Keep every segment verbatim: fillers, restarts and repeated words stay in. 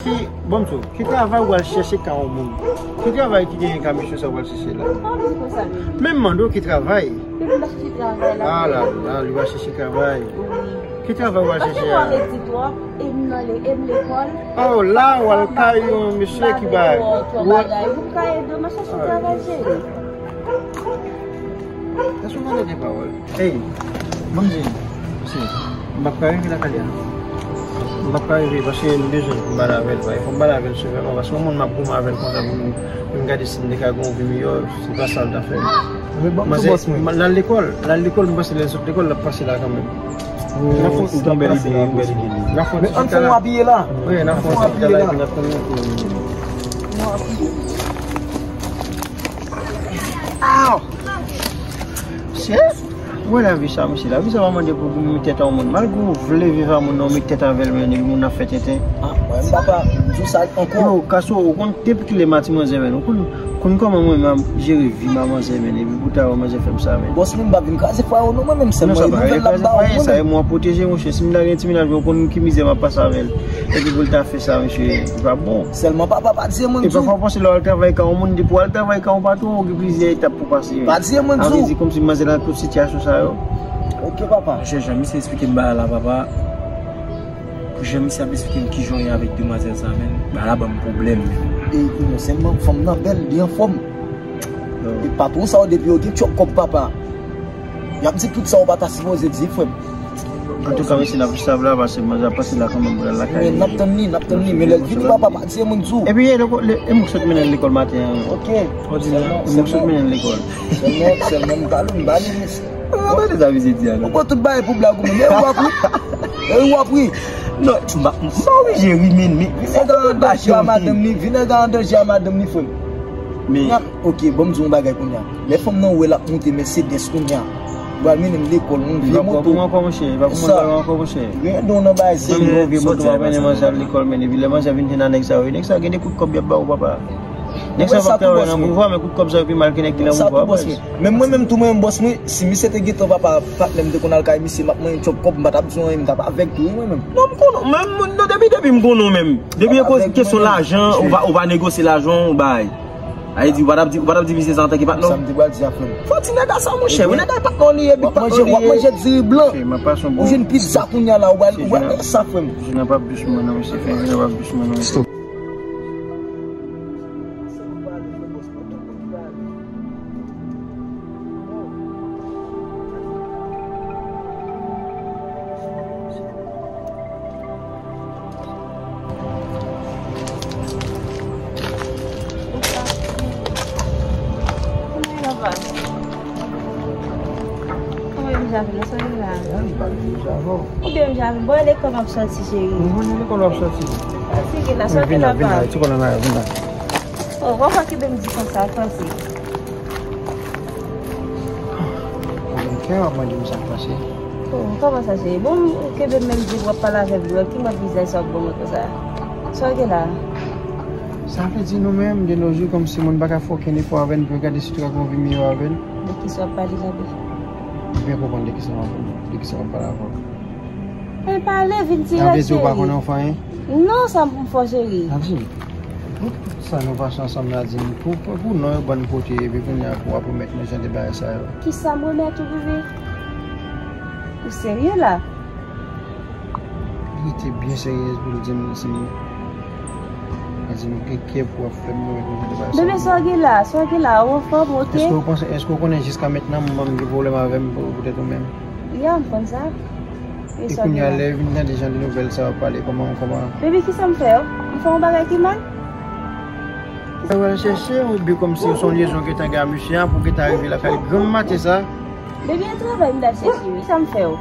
Ki, bon, m di w, ki travay ou al chèche ka yon moun? Ki travay ki genyen ka mesye sa ou al chèche la? Ou pa di konsa, men. Men m mande w ki travay. Depi m pa chèche travay la. Ah la la, li va chèche travay. Wi. Ki travay ou al chèche a? Paske mwen medi twòp, e m nan le, e m lekòl. Oh, la, ou al kay yon mesye ki ba. Ou bagay, ou ka ede m chèche travay, cheri. Èske w pale de pawòl? Ey, ban m di, mesye, m p ap ka rive lakay li a. M p ap ka rive paske m bezwen pou m pale avè l, bro. Fò m pale avè l sevèman, paske yon moun m ap goumen avè l konsa pou m, pou m gade si m te ka gen yon vi miyò, se pa sa l ta fè. Men ban m di bòs mwen. L al lekòl, l al lekòl, m panse lè l sot lekòl, l ap pase la kanmenm. N ap fè yon ti tan pase la. N ap fè yon ti tan la. Men ann fè yon apiye la. Wi, n ap fè yon ti tan la, epi n ap tann li pou. Aw! Mesye, ou wè lavi sa, mesye. Lavi sa pa mande pou ou met tèt a yon moun. Malgre ou vle viv a moun nan, ou met tèt avè l, men epi moun nan ap fè tenten. Ah, mwen, papa, m di w sa ankò. Yo, Kaso, ou konn depi kilè m a ti manzè, men ou konn, konn kòman mwen menm m ap jere vi m a manzè, men epi pou ta wè manzè fè m sa, men. Bòs, mwen m pa vin kraze fwaye w non, mwen menm sèlman. Non, sa pa vin kraze fwaye, sa e mwen pwoteje, monchè. Si m ta gen ti mennaj, ou konn ki mizè m ap pase avè l. Epi pou l ta fè sa, mesye, li pa bon. Sèlman papa pa di mwen. E pafwa w panse lè w al travay ka yon moun, depi w al travay ka yon patwon, ou gen plizyè etap pou pase. Pa di mwen. Sa vle di kòmsi manzè nan tout sitiyasyon sa yo. Ok, papa. Monchè, jan misye esplike m bagay la, papa. Pou jan misye ap esplike m kijan w ye avèk demwazèl sa, men, bagay la ban m pwoblèm. E, non sèlman fanm nan bèl, li anfòm. E patwon sa yo, depi yo gen tchòp kòb, papa, y ap di tout sa ou pa ta sipoze di, frè m. Antouka, mesye, n ap swiv la, paske manzè ap pase la kanmenm pou l al lakay li. Men n ap tann li, n ap tann li, men lè l vini, papa, pa di mwen di w. Epi, e, lè, lè, e moun k sot mennen l lekòl maten an. Ok. Ou di, e moun k sot mennen l lekòl. Sèlman, sèlman, m pa li, m pa li, mesye. Ou pa tande sa misye di a, non? Ou pran tout bagay pou blag ou menm, e w ap ri. E w ap ri. Non, m pa, m pa oblije ri, men, men, vin nèg la an danje a madanm li, vin nèg la an danje a madanm li, frè m. Men, ok, ban m di w yon bagay kounye a. Lè fanm nan wè l ap monte Mercedes kounye a, pral mennen l lekòl, yon vye moto. Li pa pran pou mwen ankò, monchè, li pa pran pou mwen ankò, monchè. Gen don nan bagay serye. Yon vye moto ap mennen manzè al lekòl, men epi lè manzè vin jwenn ak nèg sa yo, nèg sa yo gen de kout kòb y ap ba w, papa. Nèg sa yo p ap travay nan pouvwa, men kout kòb sa yo pi mal ke nèg ki nan pouvwa, baz. Menm mwen menm tou, mwen menm bòs mwen, si misye te gentan papa patnè m te konn al kay misye, m ap manyen tchòp kòb, m pa t ap di w anyen, m t ap avèg tou wi mwen menm. Non, m konnen w menm, non, depi, depi m konnen w menm. Depi e koz kesyon lajan, ou pa, ou pa negosye lajan w bay. Sa vle di, ou pa t ap di, ou pa t ap di misye sa antanke patnè w? Sa m te pral di a, frè m. Fò ti nèg a sa, monchè, wi, nèg a e patnè w li ye, epi patnè w li ye. W ap manje diri blan. Ou jwenn pizza kounye a la, ou pral, ou pral sa, frè m. Jina p ap dous mwen non, mesye, fè jina p ap dous mwen non, mesye. Kòman w ye, papa? Kòman w ye, m Javi, nan sa w ye la? Ou byen, m Javi? Bon, e lekòl m ap sòti, cheri. Mwen konnen lekòl w ap sòti. Fatige la, sa w gen la, papa? Vin la, vin la, vin la. Oh, papa kenbe m di konsa, fatige. Mwen gen kè w ap mande m sa k pase. Oh, kòman sa, cheri? Bon, ou kenbe m menm di w ap pale avè m, ki mòd vizaj sa w ap ban mwen konsa? Sa w gen la? Sa vle di nou menm, de nos jours, kòmsi moun pa ka fè okenn efò avè n pou yo gade si yo ka gen yon vi miyò avè n. De kisa w ap pale la, bebe? M byen konprann de kisa w ap, de kisa w ap pale avè w. Men pale, vin tire, cheri. Sa vle di ou pa konnen w fè anyen? Non, sa m pou m fè w, cheri? Sa vle di, pou sa nou pase ansanm la, di m, pou, pou, pou non yo ban n pote, epi kounye a pou w ap remèt mwen jan de bagay sa yo. Kisa m remèt ou, bebe? Ou serye la? Li te byen seryez pou l di m si m pa di m gen kè pou w ap fè m remèt mwen jan de bagay sa yo. Bebe, sa w gen la? Sa w gen la? Ou anfòm, ok? Èske w panse, èske w konnen jiska mentnan m pa gen pwoblèm avè m pou, poutèt ou menm? Ya, m konn sa. E kounye a, lè yo vin tande jan de nouvèl sa yo ap pale, kòman, kòman? Baby, kisa m fè w? M fè yon bagay ki mal? Sa w al chèche, oubyen kòmsi se yon lyezon w gentan gen a misye a pou w gentan rive lakay li granm maten sa? Baby, e travay m t al chèche, wi. Kisa m fè w?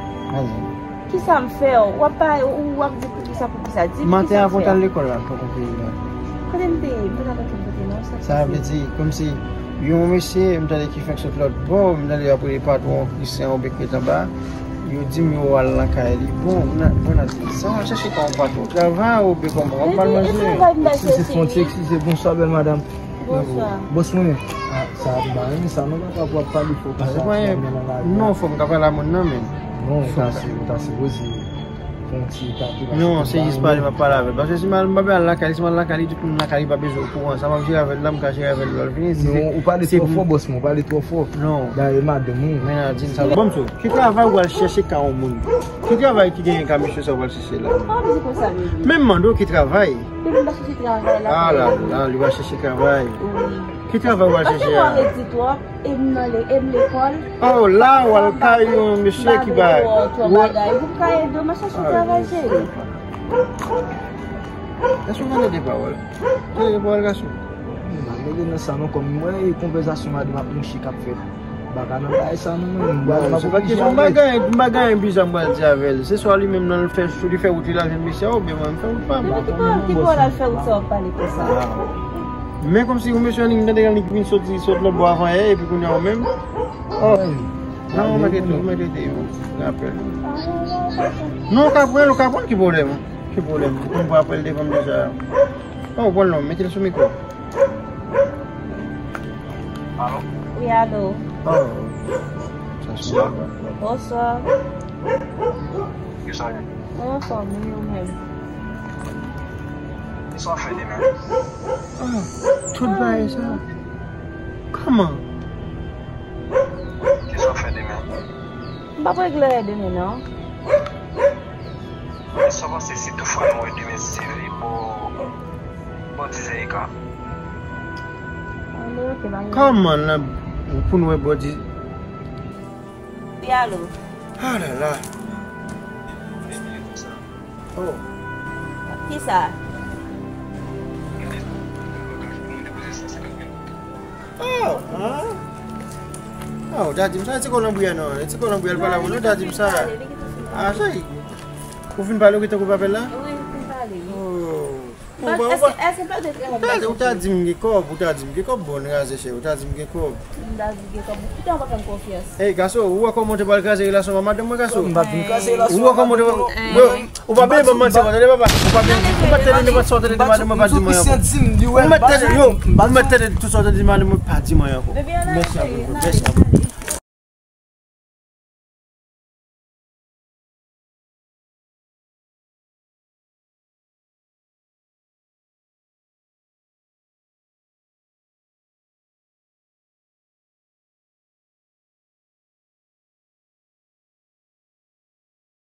Kisa m fè w? W ap pale, w ap di poukisa, poukisa. Di m kisa m fè w. Maten avan w t al lekòl la, kote w te ye la? Kote m te ye? M pa t al okenn kote non. Sa vle di, kòmsi yon mesye, m tande ki fenk sot lòt bò, m tande y ap rele patwon Christian oubyen Kret anba. Yo di m yo al nan kay li. Bon, m nan, bon, nan, sa w al chèche pa yon patwon travay oubyen kòman w ap mal manje? Eskize, eskize, bonswa, bèl madanm. Bonswa. Bòs mwen menm. Ah, sa ap ba, men sa, non, papa, pou ap pale fò konsa, non, fò m ka pale a moun nan, men. Non, ou ta si, ou ta sipoze. Non, se jis pale m ap pale avè l. Paske si m al, m pa al lakay li, si m al lakay li, tout moun lakay li pa bezwen okouran. Sa m ap jere avè l la, m ka jere avè l lè l vini. Si se, non, ou pale twò fò, bòs mwen, ou pale twò fò. Non. Dayè madanm ou. Men a di m sa. Bon, m sou, ki travay ou al chèche ka yon moun? Ki travay ki genyen ka mesye sa ou al chèche la? Pa di konsa, bebe. Men m mande w ki travay. Depi m pa chèche travay la. Ah la la, li va chèche travay. Wi. Ki travay ou al chèche a? Paske mwen redi twòp. E m nan le, e m lekòl. Oh, la, w al kay yon mesye ki bay. Twò bagay. Pou m ka ede w, m a chèche travay, cheri. Èske w konn de pawòl? Tande de pawòl, gason. M pa mele nan sa non, kòm mwen, e konvèsasyon madanm ak mouche k ap fèt. M pa ka nan bagay sa non, mwen. M pa, se pa kesyon m pa gen, m pa gen bizan m pral di avè l. Se swa li menm nan l fè, li fè wout li la jwenn mesye a, oubyen mwen m fè wout pa m. Depi ki pawòl, ki pawòl al fè wout sa w ap pale konsa? Men kòmsi yon mesye annik m tande annik vin soti sot lòt bò avan yè, epi kounye a ou menm. Oh. Non, ou mèt rete, ou mèt rete, yo. Rapèl. Non, ou ka pran l, ou ka pran l, ki pwoblèm? Ki pwoblèm? Ou konn pran apèl devan m deja. Oh, ou pran l non, mete l sou mikwo. Alo? Wi, alo. Oh. Sa se... Bonswa. Bonswa. Kisa gen? Mwen anfòm, wi, ou menm? Kisa w ap fè demen? Ah, tout bagay sa. Kòman? Kisa w ap fè demen? M p ap regle demen, non. Èske w panse si toutfwa nou wè demen se vre bò, bò diz è e ka? Kòman la, pou nou wè bò diz? Wi, alo. Ah la la. Oh. Kisa? Oh, ah. Ah, ou ta di m sa, e ti kolanbri a non, e ti kolanbri a l pale avè w, ou ta di m sa. Ah, sa, ou fin pale, ou gentan koupe apèl la? Wi, m fin pale, wi. Oh. Ou ta di m gen kòb, ou ta di m gen kòb, bon, razè chè, ou ta di m gen kòb. M ta di gen kòb. Kite w pa fè m konfyans. Ey, gason, ou wè kòman w te pral kraze relasyon an madanm mwen, gason? M pa vin kraze relasyon an madanm mwen. Ou wè kòman w te... Ou pa bezwen ban m manti ankò, tande papa. Ou pa bezwen, ou mèt tande nenpòt sa w tande de madanm mwen, pa di mwen ankò. Ou mèt tande, yo, ou mèt tande tout sa w tande de madanm mwen, pa di mwen ankò. Mèsi anpil, mèsi anpil.